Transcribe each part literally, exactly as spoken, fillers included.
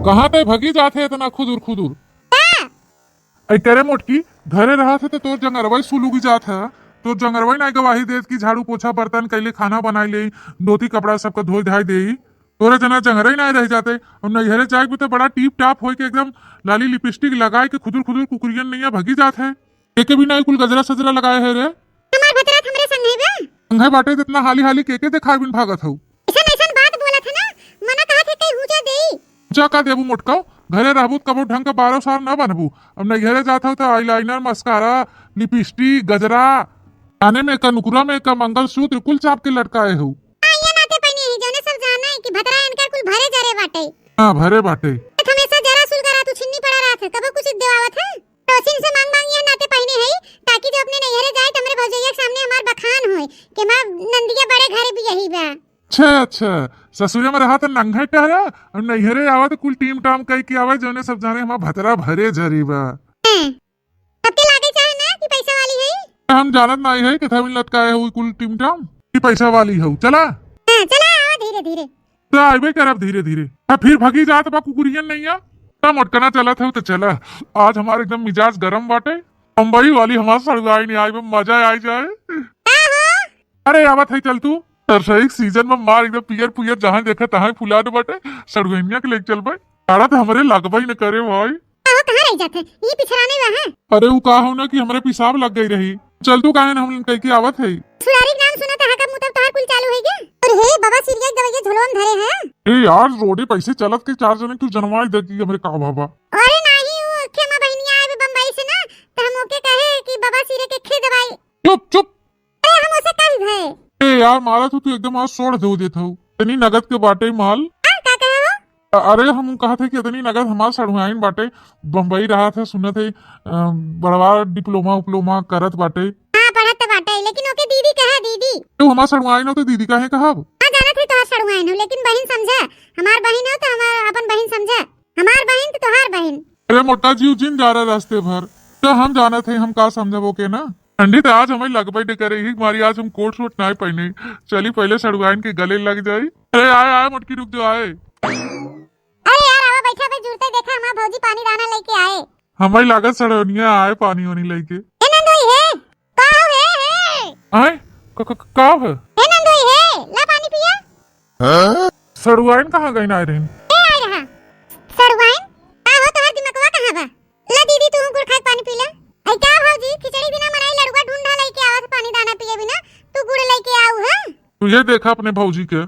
कहाँ तै भगी जात है इतना खुदुर खुदुर? का? ऐ करे मोटकी, घरे रहत है तो तोर जंगरवई सुलुगी जात है, तोर जंगरवई नाई गवाही देत कि झाड़ू पोछा बर्तन कैले, खाना बनाई ले, धोती कपड़ा सबका धोई धाई देई। तोरे जना जंगरई नाई रह जाते। अब नैहरे जाए के तो बड़ा टीप टाप होई के एकदम लाली लिपस्टिक लगाए के खुदुर खुदुर कुकुरियन नैया भगी जात है। एके भी नाई कुल गजरा सजरा लगाए है रे। हमार भतरा त हमरे संग है बे। संग है बाटे, जितना हाली हाली के के देखाए बिन भागत हऊ। ऐसन ऐसन बात बोलत है ना, मना कहा थे कहीं हुचा देई। जा का देबू मोटकाऊ, घरे रहबू त कबो ढंग के बारह साल ना बनबू। अब नैहरे जात हऊ त eyeliner, mascara, लिपस्टिक, गजरा, काने में का, नुकुरा में का, मंगलसूत्र कुल चाप के लटकाए हऊ। हाँ, ये नाते पहने है, जौने सब जाना है कि भतरा इनका कुल भरे जरे बाटे। हाँ, भरे बाटे। हमेशा जरा सुलगरा तू छिन्नी पड़ा रहत है, कबो कुछ देवावत है? पड़ोसिन से मांग मांग ये नाते पहने है, ताकि जो अपने नैहरे जाए त हमरे भौजैया के सामने हमार बखान होए कि हमार नंदिया बड़े घरे बियाही बा। अच्छा, अच्छा, ससुरे में रहा त नंगे टहरा और नैहरे आवा त कुल टीम टाम कई के आवा, जौने सब जाने हमार भतरा भरे जरी बा। हैं, सबके लागे चाहे ना कि पैसा वाली है। हम जानत नाई है, कथा बिन लटकाए हुई कुल टीम टाम कि पैसा वाली हऊ। चला। हाँ, चला, आवा धीरे धीरे। त आइबे करब धीरे धीरे। आ, फिर भगी जात बा कुकुरियन नैया। त मोटकना चलत हऊ त चला। आज हमार एकदम मिजाज गरम बाटे। बम्बई वाली हमार सड़ुआइन आई बा, मजा आई जाए। का हो? अरे आवत है, चल तू। सरसई के सीजन में मार एकदम पियर पुयर, जहाँ देखा तहाँ फुलात बाटे। सड़ुआइनिया के लेके चलबे। तारा त हमरे लगबे न करे भाई। का हो, कहाँ रह जात है? ये पिछड़ा नहीं हुआ है? अरे उ का हो ना कि हमरे पेशाब लग गई रही। चल तू काहे न हम कह के आवत है। ससुरारी के नाम सुना त हकब मुतब तोहार कुल चालू है क्या? अरे हे बाबा, सीरियस दवाइया झोलवा में धरे हैं। ए यार, रोडे पैसे चलत के चार जने तू जनवाई दे कि हमरे का बाबा। अरे नाही, वो खेमा बहिनिया आए बम्बई से ना, त हम ओके कहे कि बाबा सिरे के खे दवाई। चुप, चुप। अरे हम उसे कल भय। ए यार, मारा तू, तू एकदम आज सोड़ दे देत हऊ। इतनी नगद के बाटे माल। हाँ, का कहे हो? अ-, अरे हम कहत है कि इतनी नगद हमार सड़ुआइन बाटे, बम्बई रहत है, सुनत है, अ, बड़वा डिप्लोमा उपलोमा करत बाटे। हाँ, पढ़त त बाटे, लेकिन ओके दीदी कहा, दीदी। तू हमार सड़ुआइन हो तो दीदी काहे कहब? हाँ, जानत है तोहार सड़ुआइन हो, लेकिन बहिन समझा, हमार बहिन हो तो हमार अपन बहिन समझा। हमार बहिन त तोहार बहिन। अरे मोटा जीव जिन जा रहा रास्ते भर, त हम जानत है हम का समझबो के ना। ठंडी त आज हमें लगबे न करे, यही मारी आज हम कोट शोट नाय पहने। चली पहले सड़ुआइन के गले लग जाई। अरे आए, आए मोटकी, रुक जो, आए। अरे यार, आवा बैठा, अबे जुड़ते देखा, हमार भौजी पानी दाना लेके आए। हमें लागत सड़ुआइनिया आए पानी वानी लेके। ए नंदोई हे, का हो हे, हे? आए? क-, क-, क-, का हो? हे नंदोई हे, ला पानी पिया। हाँ? सड़ुआइन कहाँ गई ना रही? ए आए रहा। सड़ुआइन? का हो, तोहार दिमकवा कहाँ बा? ला दीदी, तू गुड़ खाए पानी पी ले। आई का भौजी, खिचड़ी बिना मनाई लड़ुआ ढूंढा लेके आवत, पानी दाना पिए बिना, तू गुड़ लेके आऊ है? तू ये देखा अपने भौजी के।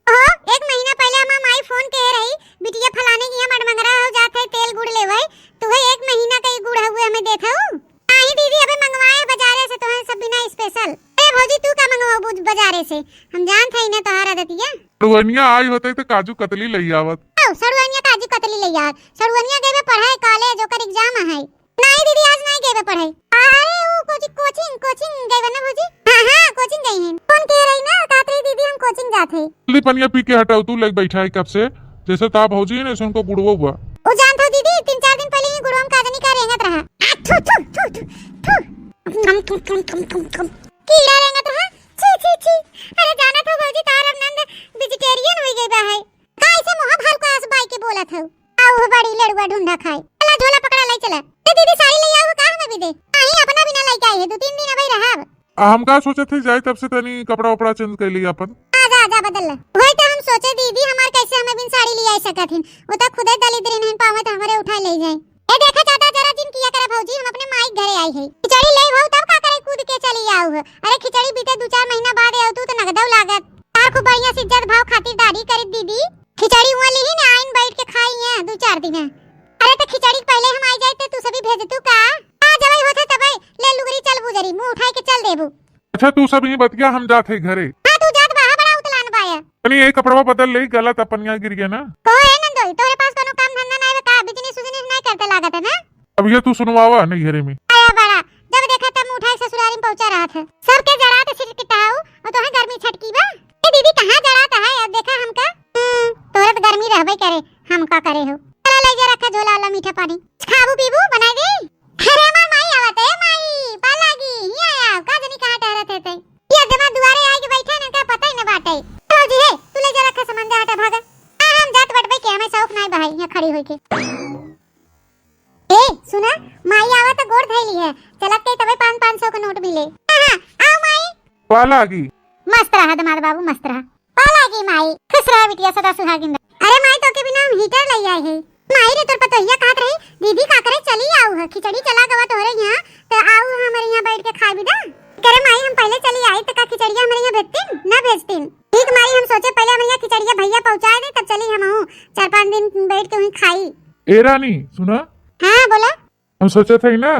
ओहो, एक महीना पहले हमार माई फोन के रही, बिटिया फलाने की यहाँ मडमंगरा हो जात है, तेल गुड़ लेवे, तू है एक महीना का ही गुड़ हुए हमें देत हऊ। नाही दीदी, अबे मंगवाए बाजारे से, तोहे सब बिना special। ए भौजी, तू का मंगवाबू बाजारे से? हम जानत हई ना तोहार आदतिया। सड़ुआइनिया आई होते तो काजू कतली लई आवत। आओ, सड़ुआइनिया काजू कतली लई आवत। सड़ुआइनिया गई बे पढ़ाई college, ओकर exam है। नाही दीदी, आज नाही गई बे पढ़ाई। अरे वो कोचिंग, कोचिंग, कोचिंग गई बे ना भौजी? हाँ, हाँ, कोचिंग गई हैं। फोन के रही ना, कहत रही दीदी हम कोचिंग जात है। जल्दी पनिया पी के हटाऊ, तू लेके बैठा है कब से, जैसे ता भौजी है ना, ऐसे उनको गुड़वो हुआ। ओ जानत हो दीदी, तीन चार दिन पहले ही गुड़वा में का जानी का रेंगत रहा। आ, थू, थू, थू, थू, थू। थम, थम, थम, थम, थम, थम। कीड़ा रेंगत रहा? छी, छी, छी। अरे जानत हो भौजी, तार अब नंद vegetarian हो गई बा है। का ऐसे मुँह भर को आस बाई के बोलत हो? आओ बड़ी लड़ुआ ढूंढा खाए। चला झोला पकड़ा ले चला। ए दीदी, साड़ी ले आओ, का हमें भी दे। नहीं, अपना बिना लेके आई है, दो तीन दिन अबे रहब। आ, हम का सोचत है, जाए तब से तनी कपड़ा उपड़ा change कर ली अपन। आ जा, आ जा, बदल ले। वही तो हम सोचे दीदी, हमार कैसे हमें बिन साड़ी ले आई सकत हिन, वो तो खुदे दलिद्र हिन, पावे तो हमारे उठा ले जाए। ए देखा ज्यादा जरा जिन किया करे भौजी, हम अपने माई के घरे आई है। खिचड़ी ले भाऊ, तब का करे, कूद के चली आऊ है। अरे खिचड़ी बीते दो चार महीना बाद आऊ तू तो नगदव लागत। तार खूब बढ़िया से इज्जत भाव खातिरदारी करी दीदी। खिचड़ी हुआ लिही ना, आइन बैठ के खाई है दो चार दिन। अरे तो खिचड़ी पहले हम आई जाए तो तू सभी भेज तू का? आ जबई होते तबे ले लुगरी चल बुजरी, मुंह उठाए के चल देबू। अच्छा तू सब ही बतिया, हम जात है घरे। हाँ तू जात बा, बड़ा उतलान बाया। तनी ये कपड़वा बदल ले, गला त पनिया गिर गया ना। कहो ए नंदोई, तोरे पास कोनो काम धंधा नहीं बा का? Business उजनेस नहीं करते लागत है ना? अब ये तू सुनवावा नहीं घरे में। आया बड़ा, जब देखा तब मुंह उठाए ससुरारी में पहुंचा रहा था। सबके जरा तो सिर किटाऊ और तोहे गर्मी छटकी बा। ए दीदी कहाँ जरा तो है, अब देखा हमका। हम्म, तोरे तो गर्मी रहबे करे, हम का करे हो। चला ले जा रखा झोला वाला मीठा पानी। खाबू पीबू बनाई दे। अरे हमार माई आवत है, माई, पा लागी, हिया आया, का जानी कहाँ टहरत है ते। ये जमा दुआरे आए के बैठे ना, का पता ही ना बाटे। भौजी हे, तू ले जा रखा सामान, जा हटा भागा। आ, हम जात बटबे के, हमें शौक नाई बहाई, यहाँ खड़े। होई के। ए, सुना, माई आवा त गोड़ धइली है, चलत के तबे पाँच, पाँच सौ के नोट मिले। हाँ, हाँ, आओ माई। पाला लागी। मस्त रहा दमाद बाबू, मस्त रहा। पाला लागी माई। खुश रहा बिटिया, सदा सुहागिन रहा। अरे माई, तोके बिना हम हीटर लइ आए हैं। माई रे, तोर पतोहिया कहत रही, दीदी का करे चली आऊ है, खिचड़ी चला गवा तोहरे यहाँ, त आऊ हमरे यहाँ बैठ के खाए बिदा। करे माई, हम पहले चली आई त का खिचड़िया हमरे यहाँ भेजतीन? ना भेजतीन। ठीक माई, हम सोचे पहले हमरे यहाँ खिचड़िया भैया पहुँचाए दे, तब चली हमहू चार पाँच दिन बैठ के वहीं खाई। ए रानी, सुना। हाँ, बोला। हम सोचत हई ना,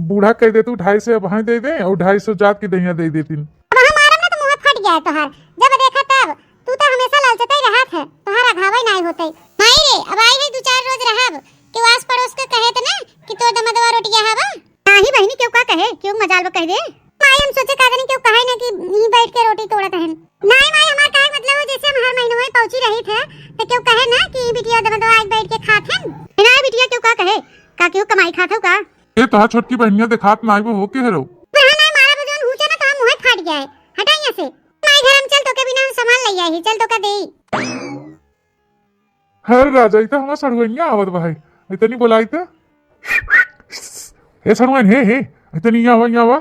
बूढ़ा कह दे तू ढाई सौ अबहीं दे दे और ढाई सौ जात के दहिया दे देतीन। अब हम मारब ना तो मुँह फट गया है तोहार। जब देखा तब, तू तो हमेशा ललचते रहत है, तोहार अघावे नाई होते। माई रे, अब आई है दो चार रोज रहब, केहू आस पड़ोस के कहे त ना कि तोर दमदवा रोटिया हवा। नाही बहिनी, केहू का कहे, केहू मजाल में कह दे। माई, हम सोचे का जानी केहू कहे ना कि यहीं बैठ के रोटी तोड़त हन। नाही माई, हमार कहे मतलब हो, जैसे हम हर महीने वहीं पहुँची रही थे, तो केहू कहे ना कि ई बिटिया दमदवा आज बैठ के खात हन। ए, नाही बिटिया, केहू का कहे, का केहू कमाई खात हो का? ए, तोहार छोटकी बहनिया देखात नाही, वो हो के हरो? पर हाँ, नाही मारा बजौन हुचे ना, तो हम मुँह फाट गया है। हटा यहाँ से। माई, घर में चल, तोके बिना हम सामान ले आई, चल तोका देई। हर राजा, ई त हमार सड़ुआइनिया आवत बा है। इतनी बोलाई त। ए सड़ुआइन, हे, हे, इतनी यहाँ आवा, यहाँ आवा।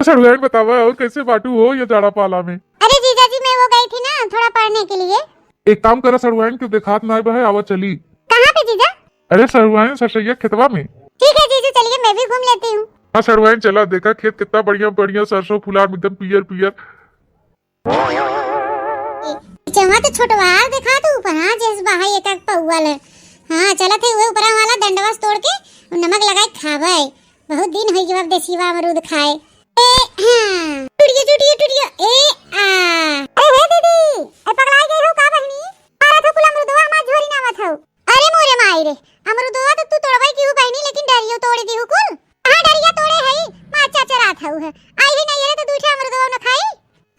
सड़ुआइन बतावा, और कैसे बाटू हो ये जाड़ा पाला में? अरे जीजा जी, मैं वो गई थी ना थोड़ा पढ़ने के लिए। एक काम करा सड़ुआइन, क्यों देखात ना बा है, आवा चली। कहाँ पे जीजा? अरे सड़ुआइन, सरसैया खेतवा में। ठीक है जीजू, चलिए मैं भी घूम लेती हूँ। हाँ सड़ुआइन, चला देखा खेत कितना बढ़िया, बढ़िया सरसों फुलार एकदम पियर, पियर। चवा तो छोटवार देखा तो ऊपर, हाँ, जैस बहाई एक एक पौवा ले। हाँ, चलत है उहे ऊपरा वाला डंडवा से तोड़ के नमक लगाई खावे। बहुत दिन होई गवा देसीवा अमरूद खाए। ए, हाँ। टूटियो, टूटियो, टूटियो। ए, आ। अरे हे दीदी, ए पगलाई गई हो का बहिनी? मारा थो कुल अमरूदवा हमार झोरी ना आवत हो। अरे मोरे माई रे, अमरुदवा तो तू तोड़बे की हु बहिनी, लेकिन डरियो तोड़ दी हु कुल। कहाँ डरिया तोड़े हई? मार चरचरात हउ है। आई ही नहीं रे तो दूठे अमरुदवा न खाई।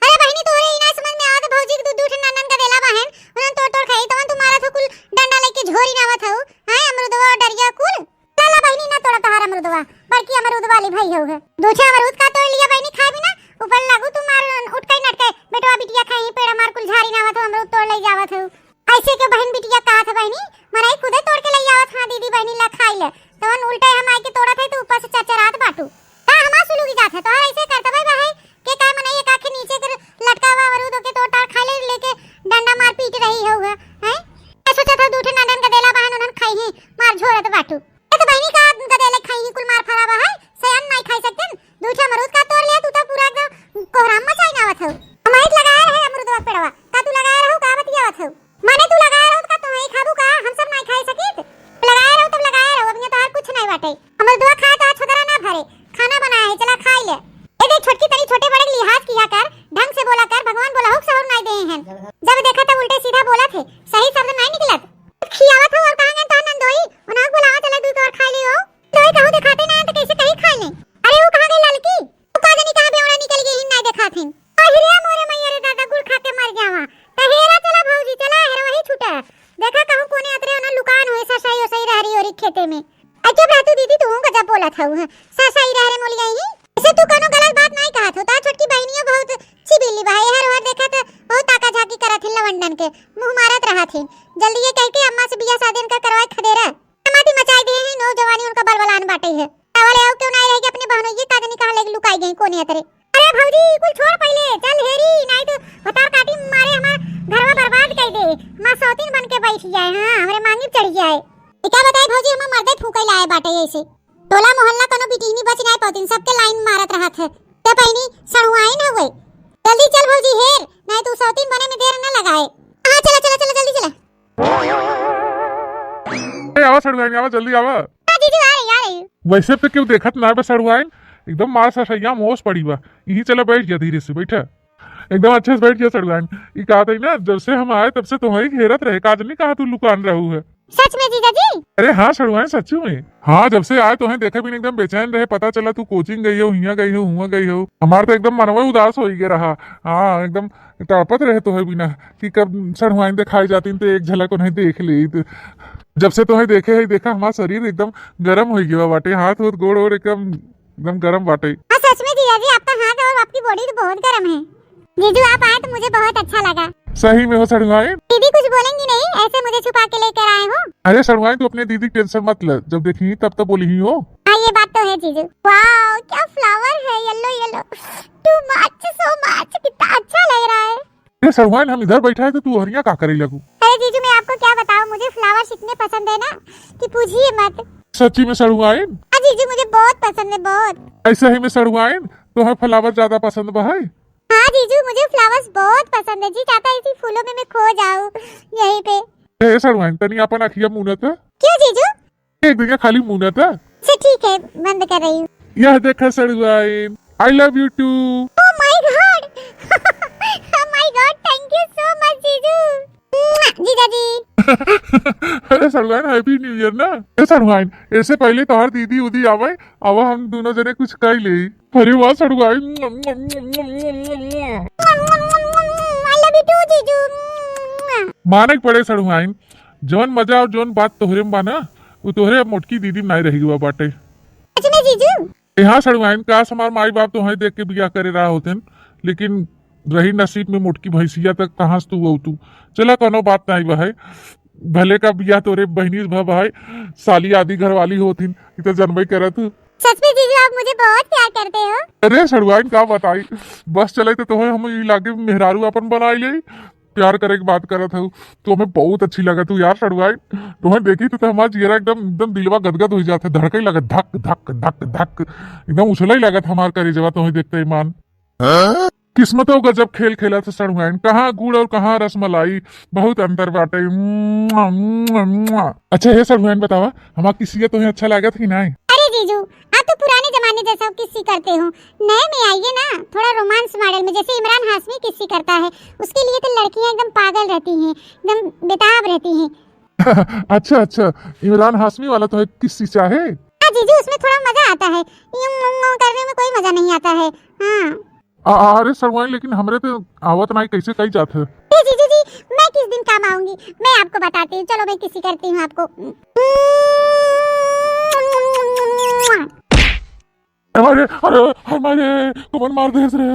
अरे बहिनी, तोहरे ई ना समझ में आवत भौजी के दू, दूठे नंदन का देला बहन, उन्हन तोड़ तोड़ खाई, तवन तू मारत हो कुल डंडा लेके झोरी नावत हउ। हाँ, अमरुदवा डरिया कुल। चला बहिनी, ना तोड़ा तोहार अमरुदवा, बड़की अमरुद वाली भई हउ है। दूठे अमरुद का तोड़ लिया बहिनी, खाए भी ना, ऊपर लागू तू मार उठकई नटकई, बेटवा बिटिया खाई, पेड़ा मार कुल झारी नावत हो, अमरुद तोड़ ले जावत हो। ऐसे के बहिन बिटिया कहत है बहिनी, मनई खुदे तोड़ के लई आवत, हाँ दीदी बहिनी ला खाई ले, तवन उल्टे हम आइके तोड़त है तो ऊपर से चरचरात बाटू। का हमार सुलुगी जात है, तोहर ऐसे करतबे बा है के का मनई एक आँखे नीचे कर लटकावा अमरूद ओके तोड़ ताड़ खाई ले, लेके डंडा मार पीट रही हउ है, हैं? ए सोचत हउ दूठे नंदन का देला बहन उन्हन खाई ही, मार झोरत बाटू। ए तो बहिनी का गदेले खाई ही कुल मार फरावा है, सयान नाई खाई सकते। दूठे अमरूद का तोड़ ले, तू तो पूरा एकदम कोहराम मचाई नावत हउ। हम एक लगाए रहे अमरूदवा पेड़वा, का तू लगाए रहू का बतियावत हउ? माने तू लगाए रहू का तू ही खाबू का, हम सब नाई खाई सकित? लगाए रहू तब लगाए रहू, अब यहाँ तोहार कुछ नाई बाटे। अमरूदवा खाए तो आज छोदरा ना भरे, खाना बनाए है, चला खाई ले। ए देख छोटकी, तनी छोटे बड़े के लिहाज किया कर, ढंग से बोला कर, भगवान बोला हुक सहूर नाई दे हैं। जब देखा तब उल्टे सीधा बोलत है, सही शब्द नाई निकलत। खियावत हो और कहाँ गए तोहार नंदोई? उन्हें बोलावा चला दूध और खाई लियो। नंदोई कहूँ देखाते ना है तो कैसे कहीं खाई ले? अरे वो कहाँ गई ललकी? वो का जानी कहाँ बेवड़ा निकल गई, नाई देखात हिन। अहिरे मोरे मैया रे दादा, गुड़ खा के मर जावा। त हेरा चला भौजी, चला हेरा वही छूटा। देखा कहूँ कोने अतरे उन्हें लुकान होए, ससई ओसई रहरी ओरी खेते में। आ चुप रह तू दीदी, तू गजब बोलत हऊ, हैं? ससई रह रे मोलिया ही। ऐसे तू कोनो गलत बात नाई कहत हो, ता छोटकी बहिनियो बहुत चिबिली बा, हर हर देखत बहुत ताका झाकी करत हिन लवंडन के, मुँह मारत रहत हिन। जल्दी ये कह के अम्मा से बियाह शादी इनका करवाए खदेरा। माटी मचाई दिए हैं, नौजवानी उनका बलबलान बाटे है। चावल आओ क्यों नाई रह के अपने बहनों ये का जानी कहाँ लेके लुकाई गई कोने अतरे। अरे भौजी, कुल छोड़ पहिले, चल हेरी, नाई तो भतार काटी मारे हमार घरवा बर्बाद कर दे। माँ सौतीन बन के बैठ जाए, हाँ, हमरे मांगी चढ़ जाए। ई का बताई भौजी, हमार मर्दे फूंके लाए बाटे ऐसे। टोला मोहल्ला कोनो बिटिहनी बच नाई पौतीन, सबके लाइन मारत रहत है। ते पहिनी सड़ुआइन हवे। जल्दी चल भौजी हेर, नाई तो सौतीन बने में देर न लगाए। हाँ, चला, चला, चला, जल्दी चला। ए, आवा सड़ुआइन, आवा, जल्दी आवा। हाँ जीजू, आ रही, आ रही। वैसे पे क्यों देखत ना बे सड़ुआइन, एकदम मार ससैया मोस पड़ी बा। यहीं चला बैठ जा, धीरे से बैठा, एकदम अच्छे से बैठ जा सड़ुआइन। ई कहत है ना, जब से हम आए तब से तुम्हारी घेरत रहे, का जानी कहाँ तू लुकान रहू है। सच में जीजा जी? अरे हाँ सड़ुआइन, सच में। हाँ, जब से आए तोहें देखे बिन एकदम बेचैन रहे, पता चला तू कोचिंग गई हो, हियाँ गई हो, हुआँ गई हो। हमार तो एकदम मनवा उदास हो गया रहा। हाँ, एकदम तड़पत रहे तोहे बिना कि कब सड़ुआइन देखाई जातीन तो एक झलक उन्हें देख ली। जब से तोहे देखे है, देखा हमार शरीर एकदम गरम हो गया बाटे, हाथ होत गोड़ ओड़ एकदम, एकदम गरम बाटे। हाँ सच में जीजा जी, आपका हाथ और आपकी बॉडी तो बहुत गरम है। जीजू आप आए तो मुझे बहुत अच्छा लगा। सही में हो सड़ुआइन। दीदी कुछ बोलेंगी नहीं, ऐसे मुझे छुपा के लेकर आए हो। अरे सड़ुआइन, तू अपने दीदी के tension मत ले, जब देखी तब तो बोली ही हो। हाँ, ये बात तो है जीजू। Wow, क्या flower है, yellow yellow, too much, so much, कितना अच्छा लग रहा है। अरे सड़ुआइन, हम इधर बैठा है तो तू हरिया का करे लगू? अरे जीजू, मैं आपको क्या बताऊं, मुझे flowers इतने पसंद है ना कि पूछिए मत। सच्ची में सड़ुआइन? हाँ जीजू, मुझे बहुत पसंद है, बहुत। ऐसा ही में सड़ुआइन, तुम्हें flower ज्यादा पसंद बा है? हाँ जीजू, मुझे flowers बहुत पसंद है जी, चाहता है इसी फूलों में मैं खो जाऊं यहीं पे। ए सड़ुआइन, तनी अपन अखिया मूनत। क्यों जीजू? एक दिन खाली मूनत। अच्छा ठीक है, बंद कर रही हूँ। यह देखा सड़ुआइन, I love you too। Oh my God, oh my God, thank you so much जीजू। जीजा जी। अरे सड़ुआइन, Happy New Year ना। ए सड़ुआइन, ऐसे पहले तोहर दीदी उदी आवे, अब हम दोनों जने कुछ कर ले। अरे वाह सड़ुआइन। I love you too जीजू। माने के पड़े सड़ुआइन, जौन मजा और जौन बात तोहरे में बा ना, वो तोहरे मोटकी दीदी में नाई रही हुआ बाटे। सच में जीजू? ए हाँ सड़ुआइन, काश हमार माई बाप तोहरे देख के बियाह करे रहा होतेन, लेकिन रही नसीब में मोटकी भैंसिया तक कहाँ से तू अउतू। चला, कोनो बात नाई बा है, भले का बियाह तोरे बहिनी से भा भाई, साली आदि घरवाली होथिन, ई तो जनबे करत हूँ। सच में जीजू, आप मुझे बहुत प्यार करते हो। अरे सड़ुआइन का बताई, बस चले तो तोहे हम ई लागे मेहरारू अपन बनाई ले, प्यार करे के बात करत हूँ। तू हमें बहुत अच्छी लगत हूँ यार सड़ुआइन, तोहे देखी तो, तो हमार जियरा एकदम, एकदम दिलवा गदगद हो जात है, धड़के लगत धक धक धक धक, एकदम उछले लगत हमार करेजवा तोहे देखते ईमान। किस्मतो गजब खेल खेलत है सड़ुआइन, कहाँ गुड़ और कहाँ रसमलाई, बहुत अंतर बाटे। मुआ, मुआ, मुआ। अच्छा हे सड़ुआइन, बतावा, हमार किसिया तोहे अच्छा लागत कि नाय? अरे जीजू, आप तो पुराने जमाने जैसा किस्सी करते हो, नए में आइए ना, थोड़ा romance model में, जैसे इमरान हाशमी किस्सी करता है, उसके लिए तो लड़कियां एकदम पागल रहती हैं, एकदम बेताब रहती हैं। अच्छा अच्छा, इमरान हाशमी वाला तोहे किस्सी चाहे? हाँ जीजू, उसमें थोड़ा मजा आता है, यूं, यूं, यूं करने में कोई मजा नहीं आता है। हाँ। आ, आ, अरे सड़ुआइन, लेकिन हमरे तो आवत नाई, कैसे कई जात है? ए जीजू जी, मैं किस दिन काम आऊंगी, मैं आपको बताती हूँ। चलो, मैं किस्सी करती हूँ आपको। हमारे, अरे हमारे, कौन मार देस रे?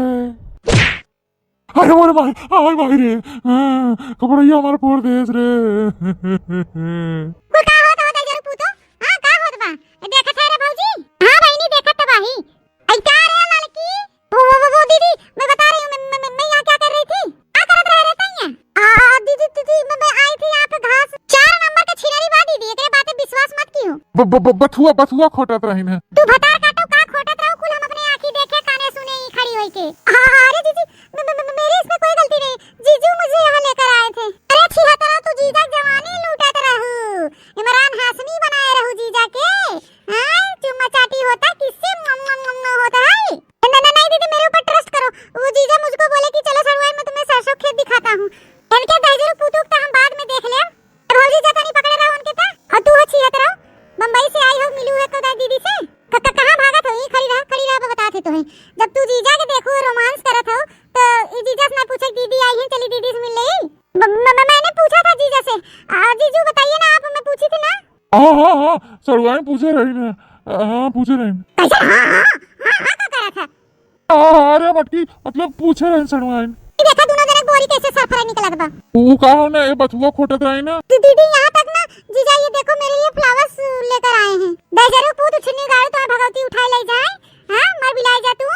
अरे मोरे माई, अरे माई रे, हाँ, कपड़ैया हमार फोड़ देस रे। वो का होत, होत है जरू पूतो? हाँ, का होत बा? ए, देखत है रे भौजी? हाँ बहिनी, देखत तो बाही। आई का रे लड़की? वो, वो, वो, वो दीदी, मैं बता रही हूँ, मैं, मैं, मैं, मैं यहाँ क्या कर रही थी? का करत रहे रे तैया? आ, दीदी, दीदी, मैं, मैं आई थी यहाँ पे घास। चार नंबर के छिनरी बा दीदी, एकरे बाते विश्वास मत कियो। ब-, ब-, ब-, बथुआ, बथुआ खोटत रही ना। तू भतार काटो का खोटत रहो, कुल हम अपने आँखी देखे, काने सुने ही खड़ी होई के। आ, अरे दीदी, म-, म-, म-, मेरी इसमें कोई गलती नहीं, जीजू मुझे यहाँ लेकर आए थे। अरे छिहत्तरा, तू जीजा जवानी लूटत रहू, इमरान हाशमी बनाए रहू जीजा के। हाँ, चुम्मा चाटी होता, किससे मुआ, मुआ, मुआ, मुआ होता है? नहीं, नहीं, नहीं दीदी, मेरे ऊपर trust करो। वो जीजा मुझको बोले कि चलो सड़ुआइन, मैं तुम्हें सरसों खेत दिखाता हूँ। इनके दहिजरू पुतुक तो हम बाद में देख लेब। ए भौजी, जा तनी पकड़े रहो उनके त। और तू हो छिहत्तरा, बम्बई से आई हो, मिलू है तो दीदी से। क-, क-, कहाँ भागत हो? यहीं खड़ी रहा, खड़ी रहा, बताते तो हैं। जब तू जीजा के देखू romance करत हो, तो ई जीजा से ना पूछे, दीदी आई हैं, चली दीदी से मिल ले। ब-, म-, म-, मैंने पूछा था जीजा से। आ, जीजू बताइए ना आप, मैं पूछी थी ना। हाँ, हाँ, हाँ, सड़ुआइन पूछे रही ना। हाँ, पूछे रही। कैसे? हाँ, हाँ, हाँ, हाँ, का करत है? हाँ, हाँ, अरे मटकी, मतलब पूछे रही सड़ुआइन। ई देखा दोनों जने बोरी कैसे सरफरा निकलत बा। वो का हो ना, ए बथुआ खोटत रही ना। दी-, दीदी, यहाँ तक ना, जीजा ये देखो मेरे लिए flowers लेकर आए हैं। दहिजरू पूत उछिन्नी गाड़ू तो भगवती उठाए ले जाए। हाँ, मर बिलाई जा तू।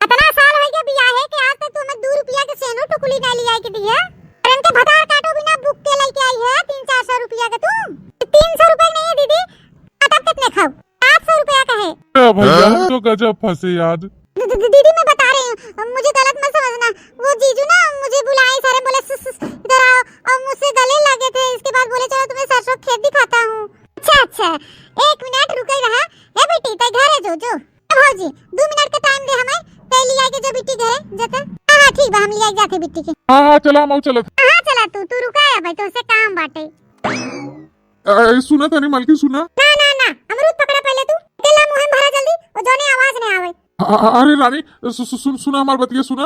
अतना साल होइ गया बियाहे के, आज तक तू हमें दू रुपया के सेनू टुकुली ना लिया के दिया। और इनके भतार काटो बिना बुक के लेके आई है तीन चार सौ रुपया के तू। तीन सौ रुपया नहीं है दीदी, तब कितने खाओ? सात सौ रुपया का है। ए भैया, हम तो गजब फंसे आज। दी-, दी-, दी-, दीदी, मैं बता रही हूँ, मुझे गलत मत समझना। वो जीजू ना मुझे बुलाए सारे, बोले, "सु-, सु-, सु-, इधर आओ।" और मुझसे गले लगे थे, इसके बाद बोले, "चलो तुम्हें सरसों खेत दिखाता हूँ।" अच्छा, अच्छा, एक मिनट रुके रहा। ए बेटी, तै घर है जो, जो। ए भौजी, दू मिनट का time दे हमें, तै लिया के जो बिट्टी घरे, जता। हाँ, हाँ, ठीक बा, हम लिया के जाते बिट्टी के। हाँ, हाँ, चला, हम चलत। हाँ, चला तू, तू रुका है भाई, तुमसे काम बाटे। ए, सुना तनी मलकिन, सुना। ना, ना, ना, अमरूद पकड़ा पहले तू। तेला मुँह में भरा जल्दी, और जोने आवाज नहीं आवे। अ-, अ-, अरे रानी, सु-, सु-, सुन, सुना हमार बतिया, सुना।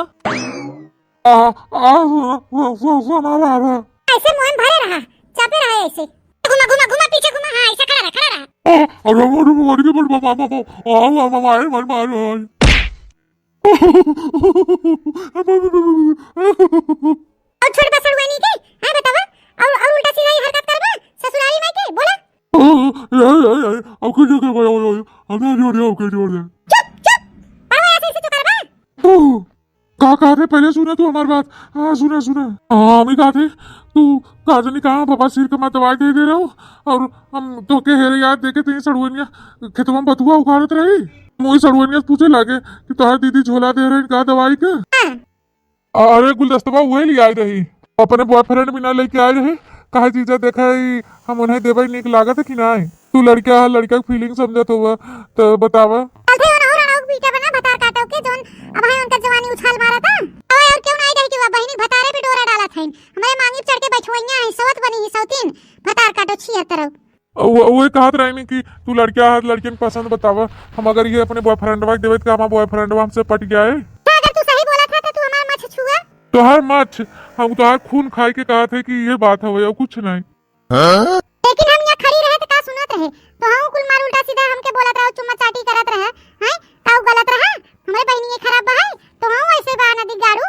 आ, आ, सु-, सु-, सु-, सुना बाबा। ऐसे मुँह में भरे रहा, चापे रहा ऐसे। घुमा, घुमा, घुमा, पीछे घुमा, हाँ, ऐसे खड़ा रहा, खड़ा रहा। आ, अरे, अरे, अरे, अरे, अरे, आ, आ, आ, आ, आ, मार, मार, मार, मार। और छोट बा सड़ुआइनी के, हाँ बतावा, और, और उल्टा सीधा ही हरकत करबा, ससुरारी माई के, बोला। ए, ए, ए, अब कुछ नहीं कर पाया, ओए, ओए, अब नहीं जोड़ दे, अब कुछ जोड़ दे। चुप, चुप। बाबा, ऐसे, ऐसे तो करबा। ओ, का कहत है, पहले सुना तू हमार बात। हाँ, सुना, सुना। हाँ, हम ही कहत है, तू का जानी कहाँ बाबा सिर के मत दवाई दे दे रहो, और हम तोके हेरे याद देखे थे सड़ुअनिया खेतवा में बथुआ उखाड़त रही। हम वही सड़ुअनिया से पूछे लागे कि तोहार दीदी झोला दे रही का दवाई के। हाँ। अरे गुलदस्तवा उहे ले आए रही, अपने बॉयफ्रेंड बिना लेके आए रही। कहा जीजा देखा ही हम उन्हें देवे नीक लागत है कि नाई? तू लड़का है, लड़का के फीलिंग समझत होवा, तो बतावा। चलते हो ना, हो रहा हो पीटा बना भतार काटो के जोन अब है उनका जवानी उछाल मारा था। अब और क्यों नहीं रही कि वह बहिनी भतारे पे डोरा डाला था, हमारे मांगी पे चढ़ के बैठुआइया है, सवत बनी ही सौतीन, भतार काटो छिया तरह। वो, वो कहत रही कि तू लड़का है, लड़कियन के पसंद बतावा, हम अगर ये अपने बॉयफ्रेंडवा के देवे तो हमारा बॉयफ्रेंडवा हमसे पट गया है। तो अगर तू सही बोला था तो तू हमार मछ छुआ। तोहार मछ, हम तोहार खून खाए के कहत है कि ये बात हवे और कुछ नहीं। हाँ? लेकिन हम यहाँ खड़ी रहे तो का सुनत रहे? तो हम कुल मार उल्टा सीधा हमके बोलत रहो, चुम्मा चाटी करत रहे, हैं? का उ गलत रहा? हमरे बहिनी ये खराब बा है, तो हम ऐसे बा नदी गाड़ू।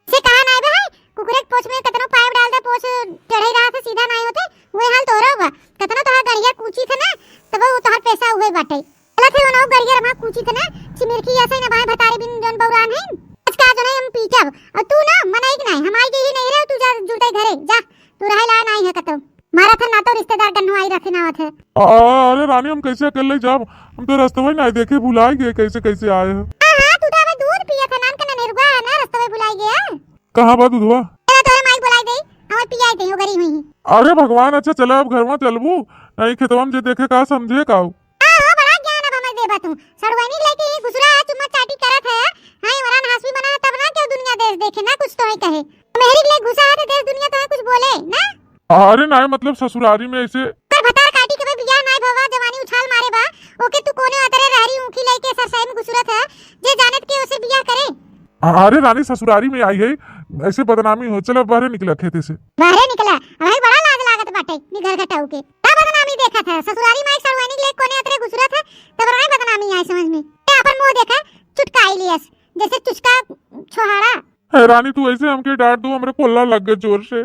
से कहा नाई बे है, कुकुरे के पोछ में कतनो पाइप डाल दे, पोछ टेढ़े रहा थे, सीधा नाई होते, वही हाल तोहरा बा। कतनो तोहार गड़िया कूची थे ना, तब वो तोहार पैसा उहे बाटे। चला थे ओनहु गरिया रमा कूची थे ना, चिमिरखी ऐसे ना भाई भतारे बिन जौन बौरान है। आज का जो नहीं हम पीटब, और तू ना मनई के नहीं, हम आई गई नहीं रहे, तू जा जुलते घरे, जा, तू रहे ला नहीं है कतौ। मारा थे ना तो रिश्तेदार गन्नू आई रखे ना आवत है। अ-, अ-, अरे रानी, हम कैसे अकेले जाब? हम तो रस्तवा ही नहीं देखे, भुलाई गए कैसे कैसे आए हैं। हाँ, हाँ, तू तो अबे दूध पिया था, नान के ननेरुआ है ना, रस्तवा ही भुलाई गया। कहाँ बा दूधवा? चला तोरे माई बुलाई दे, हमें पियाई दे, हो गरी हुई। अरे भगवान, अच्छा चला अब घरवा चलबू, नहीं खेतवा में जे देखे का समझे का। हाँ, हो बड़ा ज्ञान अब हमें देबा तू। सड़ुआइनी लेके ही घुसरा है, चुम्मा चाटी करत है। हाँ, इमरान हाशमी बना है तब ना क्यों दुनिया देश देखे ना कुछ तो ही कहे। मेहरी के लिए घुसा है तो देश दुनिया तो है कुछ बोले ना। अरे नहीं, मतलब ससुरारी में ऐसे। पर भतार काटी के बे बियाह नाई भवा, जवानी उछाल मारे बा। ओके तू कोने अतरे रहरी ऊखी लेके सरसाई में घुसरत है, जे जानत के ओसे बियाह करे। अरे रानी, ससुरारी में आई है, ऐसे बदनामी हो। चलो बाहर निकला खेते से। बाहरे निकला, अबे बड़ा लाज लागत बाटे, नी घर घटाऊ के। का बदनामी देखत है? ससुरारी माई सड़ुआनी के लिए कोने अतरे घुसरत है, तब राय बदनामी आए समझ में। ए, अपन मुंह देखा, चुटकाई लियस, जैसे चुचका छोहाड़ा। ए रानी, तू ऐसे हमके डांट दू, हमरे कोल्ला लग गए जोर से।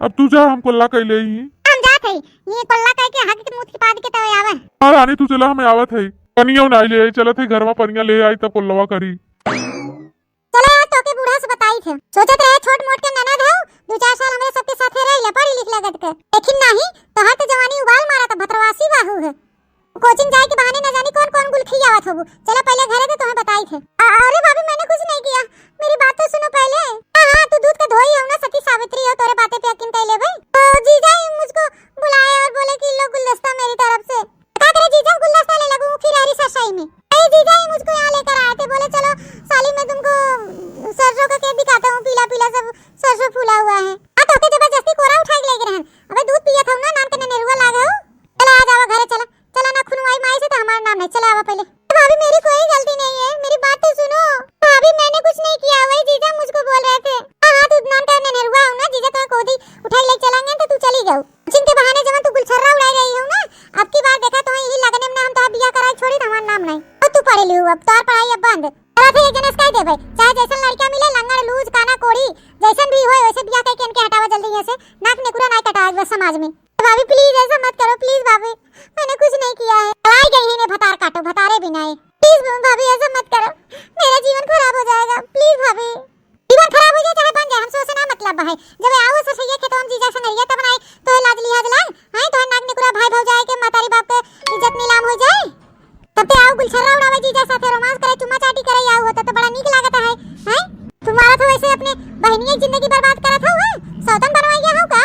अब तू जा, हम कोल्ला कैले ही। हम जात है, ये कोल्ला कह के हाथ के मुंह के पाद के तवे आवे। हाँ रानी, तू चला, हमें आवत है। पनिया ना ले आई, चलत है घर में पनिया ले आई, तब कोल्लवा करी। चला यार, तोके बूढ़ा से बताई थे। सोचत रहे छोट मोट के ननद हऊ, दू चार साल हमरे सबके साथे रह ले, पढ़ी लिख लगत के। लेकिन नाही, तोहार तो जवानी उबाल मारा, तो भतरवासी बाहू है। कोचिंग जाए के बहाने न जानी कौन कौन गुल खियावत होबू। चला पहले घरे तो तुम्हें बताई थे। अ-, अरे भाभी, मैंने कुछ नहीं किया, मेरी बात तो सुनो पहले। हाँ, हाँ, तू दूध का धोई हो ना, सती सावित्री हो, तोरे बातें पे यकीन कर ले भाई। तो जीजा ही मुझको बुलाए और बोले कि लो गुलदस्ता मेरी तरफ से। का करे जीजा, गुलदस्ता ले लगू, फिर हरी सरसाई में। अरे जीजा ही मुझको यहाँ लेकर आए थे, बोले चलो साली मैं तुमको सरसों का खेत दिखाता हूँ, पीला पीला सब सरसों फूला हुआ है। आ तोके जबरदस्ती कोरा उठा के लेके रहन। अबे दूध पिया था ना, नान के ननेरुआ लाग हो। चला आ जावा घरे, चला। चला ना खुनवाई माई से तो हमारा नाम नहीं। चला आवा पहले। भाभी मेरी कोई गलती नहीं है, मेरी बात तो सुनो। भाभी मैंने कुछ नहीं किया, वही जीजा मुझको बोल रहे थे। हाँ, हाँ, तू नान का ननेरुआ हो ना, जीजा तो कोदी उठा के ले चलेंगे तो तू चली जाओ। जिनके बहाने जब तू गुलछर्रा उड़ाई रही हो ना, अब की बार देखा तो यही लगने में हम तो बिया कराई छोड़ी ना, हमारा नाम नहीं। और तू पढ़े लियो, अब तोर पढ़ाई अब बंद। तोरा से एक जने से कह देबे, चाहे जैसन लड़का मिले, लंगड़, लूज, काना, कोड़ी, जैसन भी होए, वैसे बियाह करके इनके हटावा जल्दी यहाँ से, नाक नेकुरा नाई कटावा एक बार समाज में। भाभी प्लीज ऐसा मत करो, प्लीज भाभी, मैंने कुछ नहीं किया है। आई गई है इन्हें भतार काटो, भतारे भी नहीं। प्लीज भाभी ऐसा मत करो, मेरा जीवन खराब हो जाएगा, प्लीज भाभी। जीवन खराब हो जाए चाहे बन जाए, हमसे उसे ना मतलब है। जब आओ ससुरिया खेतवा में जीजा संगरिया तब ना आए, तो लाज लिहाज लाए, हैं? तो नाक निकुरा भाई भौजाई के, मतारी बाप के इज्जत नीलाम हो जाए। तब ते आओ गुलछर्रा उड़ावे जीजा साथे, रोमांस करे, चुम्मा चाटी करे आओ, होता तो बड़ा नीक लागत है, हैं? तुम्हारा तो वैसे अपने बहनिया की जिंदगी बर्बाद करत हो, हैं? सौतन बनवाइया हो का?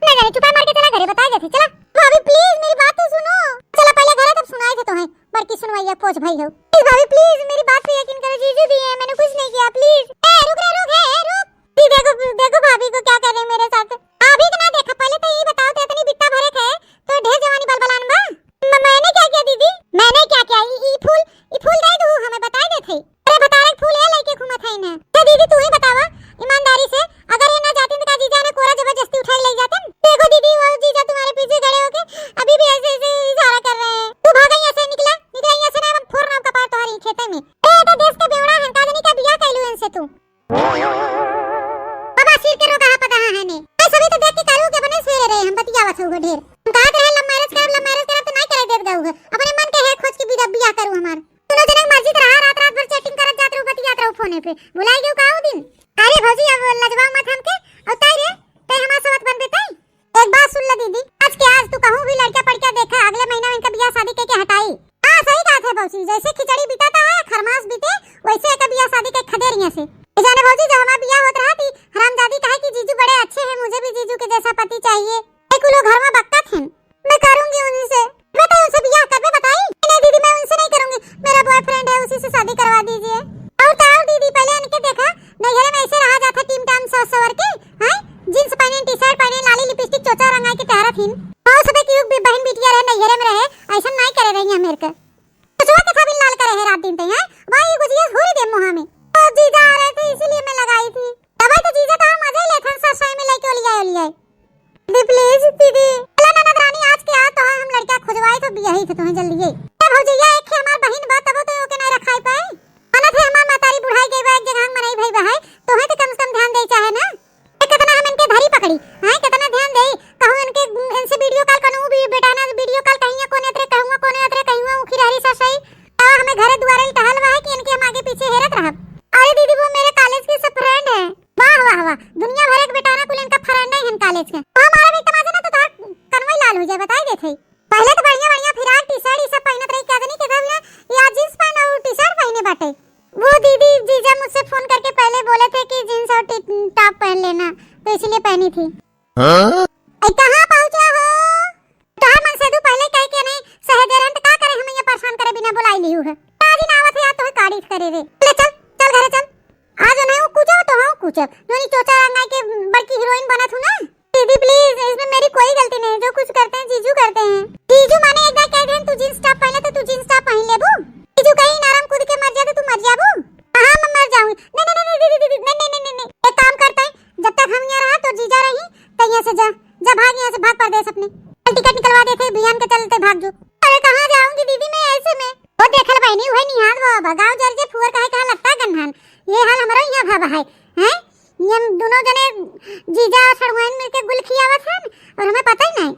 ना जाने, चुपा मार के चला घरे, बताए जाते, चला। भाभी प्लीज मेरी बात तो सुनो। चला पहले घरे तब सुनाए थे तो हैं, बड़की सुनवाइया पोछ भाई हो। प्लीज भाभी प्लीज मेरी बात पे यकीन करो, जीजू भी है, मैंने कुछ नहीं किया, प्लीज। ए रुक रे रुक, ए, ए रुक। जी देखो, देखो भाभी को क्या कर रहे हैं मेरे साथ। अभी इतना देखा, पहले तो ये बताओ तो इतनी बित्ता भरे थे तो ढेर जवानी बलबलान बा। म-, मैंने क्या किया दीदी? मैंने क्या किया? ई, ई फूल, ई फूल दे दू, हमें बताई देत है। अरे भतारे के फूल है लेके घूमत है ना। तो दीदी तू ही बतावा ईमानदारी से, अगर ये ना जाते तो का जीजा ने कोरा जबरदस्ती उठा के ले जाते? देखो दीदी वो जीजा तुम्हारे पीछे खड़े होके अभी भी ऐसे ऐसे इशारा कर रहे हैं। तू भागा यहाँ से, निकला, निकला यहाँ से ना, हम फोड़ रहा हूँ कपार तुम्हारी खेते में। ए तो देश का बेवड़ा है, काजनी का बिया कैलू इनसे तू। बाबा सिर के रोगा है पता है ने। ए सभी तो देख के कालू के बने सवेरे रहे, हम बतियावत हो ढेर। हम कहा थे लव मैरिज कर, लव मैरिज कर, जाऊ है। अपने मन के हेर खोज के बिदा बियाह करू हमार। दुनो जने के मर्जी त रहा, रात रात भर chatting करत जात रहू, बतियात रहू फोने पे। भुलाई गयू का उ दिन? अरे भौजी, अब लजवाओ मत हमके। अउ ताई रे, तै हमार सवत बनबे तै? एक बात सुन ले दीदी, आज के आज तू कहूँ भी लड़का पड़का देखा, अगले महीना में इनका बियाह शादी कइके हटाई। हाँ, सही बात है भौजी, जैसे खिचड़ी बिताता है, खरमास बीते, वैसे एकर बियाह शादी कइके खदेर यहाँ से। ए जाने भौजी, जब हमार बियाह होत रहा थी, हरामजादी कहे कि जीजू बड़े अच्छे हैं, मुझे भी जीजू के जैसा पति चाहिए। एक लोग घर में बकत हैं, मैं करूंगी उनसे। मैं तो उनसे बियाह करबे बताई। नहीं दीदी, मैं उनसे नहीं करूंगी, मेरा boyfriend है, उसी से शादी करवा दीजिए। और तो और दीदी, पहले इनके देखा, नैहरे में ऐसे रहा जाता टीम टाम सज सवर के, हैं? Jeans पहने, T-shirt पहने, लाली lipstick चोचा रंगाई के टहरत हिन। और सबे की बहन बिटिया रहे, नैहरे में रहे, ऐसा नहीं करे रही है मेरे को। चोचवा के थबिन लाल करे है रात दिन तई, हैं? भाई गुजिया हुरी दे मुँह में। तो जीजा आ रहे थे इसीलिए मैं लगाई थी। तबे तो जीजा तो मजे लेत हन ससुराल में लेके ओलियाए ओलियाए। दीदी please दीदी। चला ननद रानी, आज के आज तो है हम लड़का खोजवाई तो बियाही थे तुम्हें जल्दी ये। ए भौजैया, एक है हमार बहिन बा, तबो तो ओके नहीं रखाई पाए। मानत है हमार मतारी बुढ़ाई गई बा, एक जगह हम मनई भई बा है, तो है तो कम से कम ध्यान दे चाहे ना। ए, कितना हम इनके धरी पकड़ी, हैं, कितना ध्यान देई, कहूँ इनके, इनसे video call करूँ, भी बेटा ना video call कहिया कोने अतरे कहूँगा, कोने अतरे कहिया, उखी रहरी ससई। आ, हमें घरे दुआरे टहल बा है कि इनके हम आगे पीछे हेरत रहब। अरे दीदी, वो मेरे college के सब friend हैं। वाह, वाह, वाह, दुनिया भर एक बेटा ना कुल इनका friend हैं college के। तो हमारा भी तमाशा ना तो तोहार कनवई लाल हो जाए, बताई देत है। पहले तो बढ़िया बढ़िया फिराक T-shirt ये सब पहनत रही, क्या जानी किधर हुआ, ये आज jeans pant और T-shirt पहने बाटे। वो दीदी, जीजा मुझसे फोन करके पहले बोले थे कि jeans और टी-, top पहन लेना, तो इसीलिए पहनी थी। हाँ? ए, कहाँ पहुँचा हो? तोहार मन से तू पहले कह के नहीं सहेजे रहन, तो का करे हम यहाँ परेशान करे बिना बुलाई लिहू है। आज ही ना आवत है यार, तोहे काढ़ी करे रे। ले चल, चल घरे चल। आज नहीं वो कूचब तो हाँ कूचब। जो नहीं चोचा रंगाई के बड़की heroine बनत हूँ ना। दीदी please, इसमें मेरी कोई गलती नहीं, जो कुछ करते हैं जीजू करते हैं। जीजू माने एक बार कह देन तू jeans top पहने तो तू jeans top पहन लेबू। जीजू कहीं नारम कूद के मर जा तो तू मर जाबू। हाँ, मैं मर जाऊंगी। नहीं, नहीं, नहीं, दीदी, दीदी, नहीं, नहीं, नहीं, नहीं, नहीं। एक काम करते हैं, जब तक हम यहाँ रहा तो जीजा रही, तो यहाँ से जा, जा भाग यहाँ से, भाग परदेस अपने। चल टिकट निकलवा देते, बियान के चलते भाग जो। अरे कहाँ जाऊंगी दीदी मैं ऐसे में? वो देखल बहनी, वही निहाल वो अब गाँव जल के फुअर कहे कहाँ लगता गन्हान। ये हाल हमारा यहाँ भावा है, हैं? ये हम दोनों जने जीजा और सड़ुआइन मिलके गुल खियावत हन और हमें पता ही नहीं।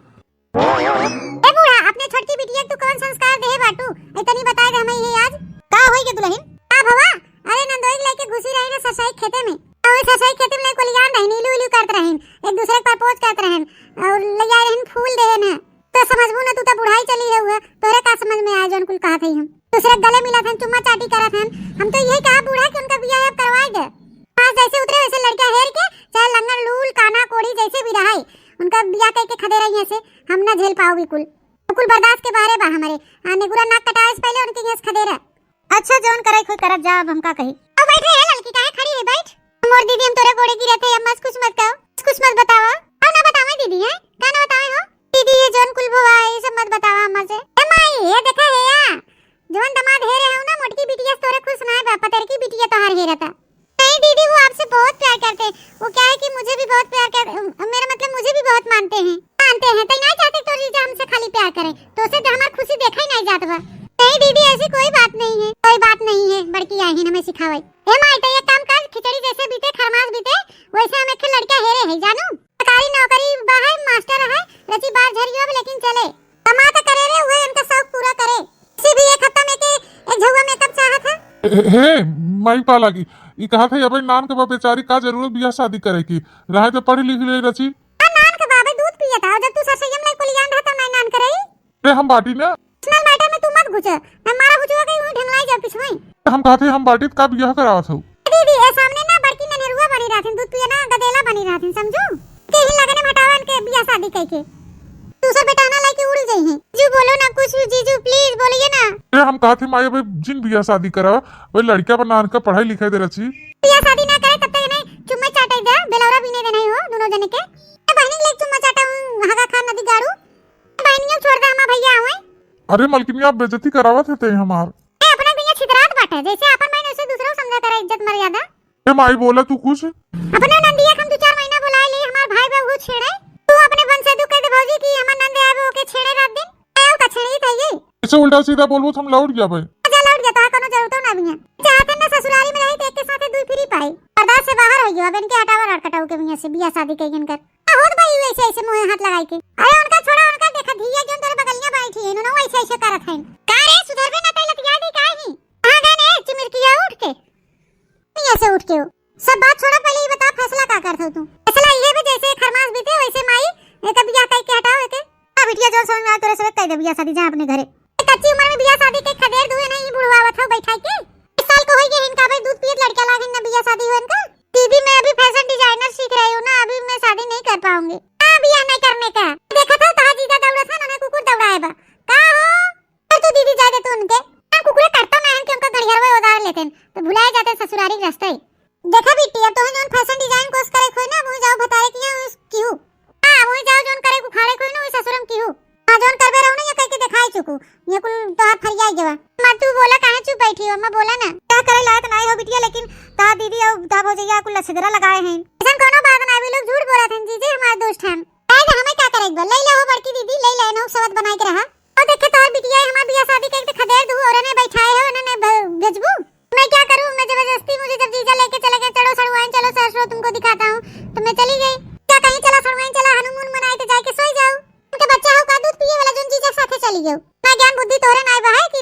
ए बूढ़ा, अपने छोटकी बिटिया के तू कौन संस्कार देहे बाटू? ए, तनी बताए दे हमें ये आज। का होई के दुल्हन? का भवा? अरे नंदोई के लेके घुसी रही ना ससुराई खेते में। और ससुराई खेते में लेके कोलियान रही, नीलू उलू करत रही, एक दूसरे के propose करत रही और ले आए रही फूल देहे ना। तो समझबू ना, तू तो बुढ़ाई चली है हुआ, तोरे का समझ में आए जौन कुल कहत हई हम। दूसरे के गले मिलत हन, चुम्मा चाटी करत हन। हम तो यही कहा बूढ़ा कि उनका बियाह अब करवाए दे। पास जैसे उतरे वैसे लड़का हेर के, चाहे लंगड़ लूल काना कोढ़ी जैसे भी रहे, उनका बियाह करके खदे रही से हम ना झेल पाओ बिल्कुल। कुल बर्दाश्त के बाहरे बा हमारे। आ, नेगुरा नाक कटावे से पहले उनके यहाँ से खदेरा। अच्छा, जौन करे कोई करत जा, अब हम का कही। अब बैठ रे ललकी, काहे खड़ी है, बैठ। मोर दीदी, हम तोरे गोड़े गिरत है, अब मत कुछ मत कहो, कुछ मत बतावा। अब ना बतावे दीदी, हैं? का ना बतावे हो? दीदी, ये जौन कुल भवा है, ये सब मत बतावा अम्मा से। ए माई, ये देखा है या? जौन दमाद हेरे हो ना, मोटकी बिटिया से तोरे खुश ना बा, पतरकी बिटिया तोहार हेरता। नहीं दीदी, वो आपसे बहुत प्यार करते हैं। वो क्या है कि मुझे भी बहुत प्यार कर, मेरा मतलब मुझे भी बहुत मानते हैं। मानते हैं, तो नहीं चाहते तो जीजा हमसे खाली प्यार करें, तो उसे तो हमार खुशी देखा ही नहीं जात बा। नहीं दीदी, ऐसी कोई बात नहीं है, कोई बात नहीं है, बड़की आई हमें सिखावे। ए माई, तो ये काम कर, खिचड़ी जैसे बीते, खरमास बीते, वैसे हम एक लड़का हेरे है, जानू। सरकारी नौकरी बा है, मास्टर है, रची बार झरियो अब लेकिन चले। कमा तो करे रे, उहे इनका शौक पूरा करे। इसे भी एक हफ्ता में के एक झउआ makeup चाहत है। हे, हे, माई पा लागी। ई कहत है, अबे नान के बा बेचारी का जरूरत बियाह शादी करे की? रहे तो पढ़ लिख ले रची। आ नान के बाबे दूध पियत है, जब तू सरसैया में कुलियान रहा तब नहीं नान करे। रे हम बाटी ना। Personal matter में तू मत घुस, मैं मारा घुसवा के यूं ढंगलाई जा पिछुआई। हम कहत है हम बाटी त का बियाह करावत हो? दीदी, ए सामने ना बड़की ननेरुआ बनी रहथिन, दूध पिए ना गदेला बनी रहथिन, समझू? के ही लगने में हटावा इनके बियाह शादी कइके। दूसर बेटा ना लेके उड़ गई हैं। जीजू बोलो ना कुछ, जीजू please बोलिए ना। ए, हम कहत ही माई अबे जिन बियाह शादी करावा, वही लड़किया पर नान का पढ़ाई लिखाई दे रची। बियाह शादी ना करे तब तक इन्हें चुम्मा चाटे दे, बेलौरा बीने दे नहीं हो दोनों जने के। ए, बहनी के लिए चुम्मा चाटा हूँ, हगा खा नदी गाड़ू। बहनियों छोड़ दे, हमार भैया आवे। अरे मलकिनिया, आप बेइज्जती करावत है ते हमार। ए, अपना भैया छितरात बाटे, जैसे आपन बहन वैसे दूसरों समझा करा इज्जत मर्यादा। ए माई, बोला तू कुछ। अपने नंदिया के हम दो चार महीना बुलाए ली, हमार भाई बहू छेड़े। तू अपने बन से दुख कर दे भौजी कि हमार नंद आवे ओके छेड़े रात दिन। आयो का छेड़ी था ये। ऐसे उल्टा सीधा बोलबो तो हम लौट जाबे। जा लौट जा, तोहार कोनो जरूरत ना बिया। चाहते ना ससुराली में रही तो एक के साथे दुई free पाई। पर्दा से बाहर हो गयो, अब इनके हटावा रट कटाऊ के बिया से बिया शादी के इनकर। आ होत भाई वैसे ऐसे मुंह हाथ लगाई के। अरे उनका छोड़ा, उनका देखा धिया जोन तोरे बगलिया बैठी है, इन्होंने वैसे करत हइन। का रे, सुधरबे ना कइलत, याद है का ही? कहाँ गए ने चिमिरकिया उठ के? नहीं ऐसे उठ के हो। सब बात छोड़ा, पहले ये बता फैसला का करत हो तू? फैसला ये भी जैसे खरमास बीते वैसे माई एकर बियाह कई के हटाओ एके। हाँ बिटिया, जो समझ में आए तोरे सब कह दे बियाह शादी जा अपने घरे। ए, कच्ची उम्र में बियाह शादी के खदेर दुए नहीं बुढ़वावत हो बैठा के। बीस साल को होई गए इनका, अबे दूध पियत लड़का लाग ना बियाह शादी हो इनका। दीदी मैं अभी फैशन डिजाइनर सीख रही हूँ ना, अभी मैं शादी नहीं कर पाऊंगी। हाँ बियाह नहीं करने का। देखा था तहा जीजा दौड़ा था ना, कुकुर दौड़ाए बा। का हो? पर तू दीदी जाए दे तू उनके। हम कुकुरे काटता ना है कि उनका गड़ियारवा उधार लेते हैं, तो भुलाए जाते हैं ससुरारी के रास्ते। देखा बिट्टी, अब तोहे जौन फैशन डिजाइन कोर्स करे खोई ना, वहीं जाओ भतारे किया उस किहू। हाँ, वहीं जाओ जौन करे उखाड़े खोई ना, वहीं ससुरम किहू। हाँ, जौन करबे रहो ना, ये कह के दिखाई चुकू। ये कुल तोहार फरियाई गवा। माँ तू बोला काहे चुप बैठी हो, माँ बोला ना। क्या करे लायक नाई हो बिटिया, लेकिन ता दीदी और ता भौजैया कुल लछदरा लगाए हैं। ऐसन कोनो बात ना, अभी लोग झूठ बोलत हैं, जीजे हमारे दोस्त हैं। काहे से हमें का करे एक बार? ले ले हो बड़की दीदी, ले ले, नौ सवत बनाए के रहा। और देखे तोहर बिटिया है, हमार बियाह शादी करके खदेड़ दू और उन्हें बैठाए हो, उन्हें भ-, भेजबू? मैं क्या करूँ, मैं जबरदस्ती, मुझे जब जीजा लेके चले गए, "चलो सड़ुआइन, चलो ससुरो तुमको दिखाता हूँ", तो मैं चली गई। क्या कहीं चला सड़ुआइन, चला हनीमून मनाए तो जाके सोई जाओ। उनके बच्चा हो का दूध पिए वाला जोन जीजा के साथे चली गयो। ना ज्ञान बुद्धि तोहरे नाई बा है कि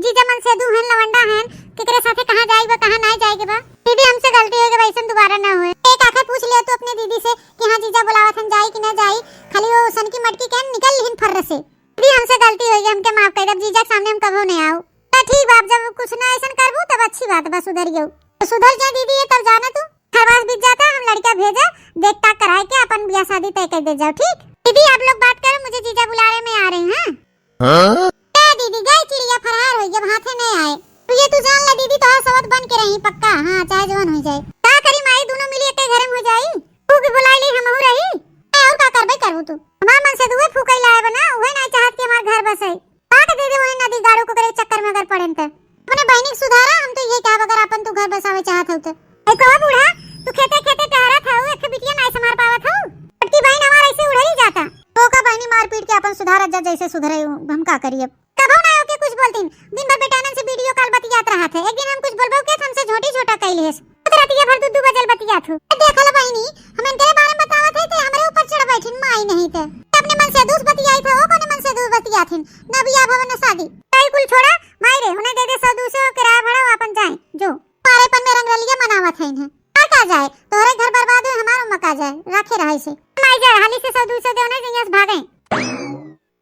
जीजा मनसेधू हैं, लवंडा हैं, केकरे साथे कहाँ जाई बा, कहाँ नाई जाए के बा। दीदी हमसे गलती हो गई, ऐसन दोबारा ना होए। एक आखिर पूछ लिया तू अपने दीदी से कि हाँ जीजा बुलावत हन, जाई कि ना जाई। खाली वो सनकी मटकी के निकल लिहिन फर्र से। दीदी हमसे गलती हो गई, हमके माफ कर दे, अब जीजा के सामने हम कबो नहीं आओ। तो ठीक बा, अब जब कुछ ना ऐसन करबू तब अच्छी बात बा, सुधर गयो। तो सुधर जा दीदी, ये तब जाना तू। खरवास बीत जाता, हम लड़का भेजा, देख ताक कराए के अपन बियाह शादी तय कर दे जाओ, ठीक? दीदी आप लोग बात करो, मुझे जीजा बुला रहे, मैं आ रही हूँ, हाँ? हाँ? ए दीदी, गई चिड़िया फरार हो गई, अब हाथे नहीं आए। तो ये तू जान ले दीदी, तोहार सवत बन के रही पक्का, हाँ, चाहे जवन हो जाए। का करी माई, दोनों मिली एक घर में हो जाई। तू भी बुला ली, हमहू रही। ए, और का करबे करबू तू? हमार मनसेधुए फूकई लाए बना, उहे नहीं चाहत कि हमार घर बसे। का के दे दे वही नदी गाड़ू को करे चक्कर में अगर पड़ेन त। अपने बहिनी के सुधारा, हम तो ये कहब अगर अपन तू घर बसावे चाहत हो तो। ए कहो बूढ़ा, तू खेते खेते टहरत हऊ, एक बिटिया नहीं संभार पावत हऊ। छोटकी बहिन हमार ऐसे उड़ही जाता। तो का बहिनी मार पीट के अपन सुधारत जा जैसे सुधरे, हम का करी अब। कबो ना ओके कुछ बोलतीन, दिन भर बेटानन से वीडियो कॉल बतियात रहत है। एक दिन हम कुछ बोलबो के हमसे झोटी झोटा कैली है। तो रतिया भर दू दू बजल बतियात हो। ए, देख लो बहिनी, हम इनके बारे में बतावत है, ते हमरे ऊपर चढ़ बैठिन, माई नहीं ते। अपने मनसेधू से बतियाई था, वो अपने मनसेधू से बतियात हिन। ना बियाह भवन, ना शादी। कई कुल छोड़ा, माई रे, उन्हें दे दे सौ दो सौ किराया भाड़ा, वो अपन जाए। जो पारेपन में रंगरलिया मनावत है इन्हें। का का जाए, तोहरे घर बर्बाद हुए, हमार उम्मा का जाए, राखे रहा इसे। माई जाए, हाली से सौ दो सौ दे, उन्हें जइया से भागे।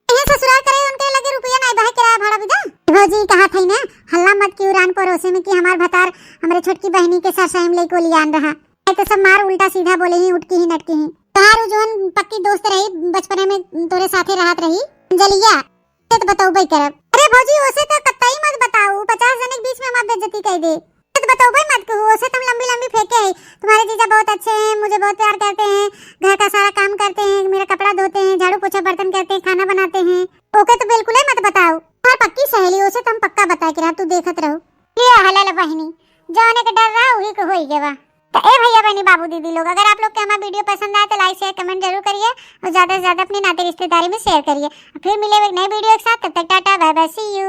इहे ससुराल करे उनके लगे रुपया नाई बा, किराया भाड़ा भी दा। भौजी कहा थई ना, हल्ला मत कियो रान पड़ोसे में कि हमार भतार हमरे छोटकी बहिनी के सरसाई में लेके लियान रहा। नहीं तो सब मार उल्टा सीधा बोले ही, उटकी ही नटकी ही। तोहार उ जौन पक्की दोस्त रही, बचपने में तोरे साथे रहत रही, अंजलिया, से तो बतौबे करब। अरे भौजी, ओसे तो कतई मत बताऊ, पचास जने के बीच में हमार बेइज्जती कर दे। तो बतौबे मत कहू, ओसे तो हम लंबी लंबी फेंके हैं। तुम्हारे जीजा बहुत अच्छे हैं, मुझे बहुत प्यार करते हैं, घर का सारा काम करते हैं, मेरा कपड़ा धोते हैं, झाड़ू पोछा बर्तन करते हैं, खाना बनाते हैं। ओके तो बिल्कुल ही मत बताओ। और पक्की सहेली, ओसे तो हम पक्का बताए के रहा, तू देखत रहो। लिया हलाल बहिनी, जौने के डर रहा वही के होई गवा। तो ए भैया बहनी बाबू दीदी लोग, अगर आप लोग के हमारा वीडियो पसंद आए तो लाइक शेयर कमेंट जरूर करिए और ज्यादा से ज्यादा अपनी नाते रिश्तेदारी में शेयर करिए। फिर मिले एक नए वीडियो के साथ, तब तक टाटा बाय बाय, सी यू।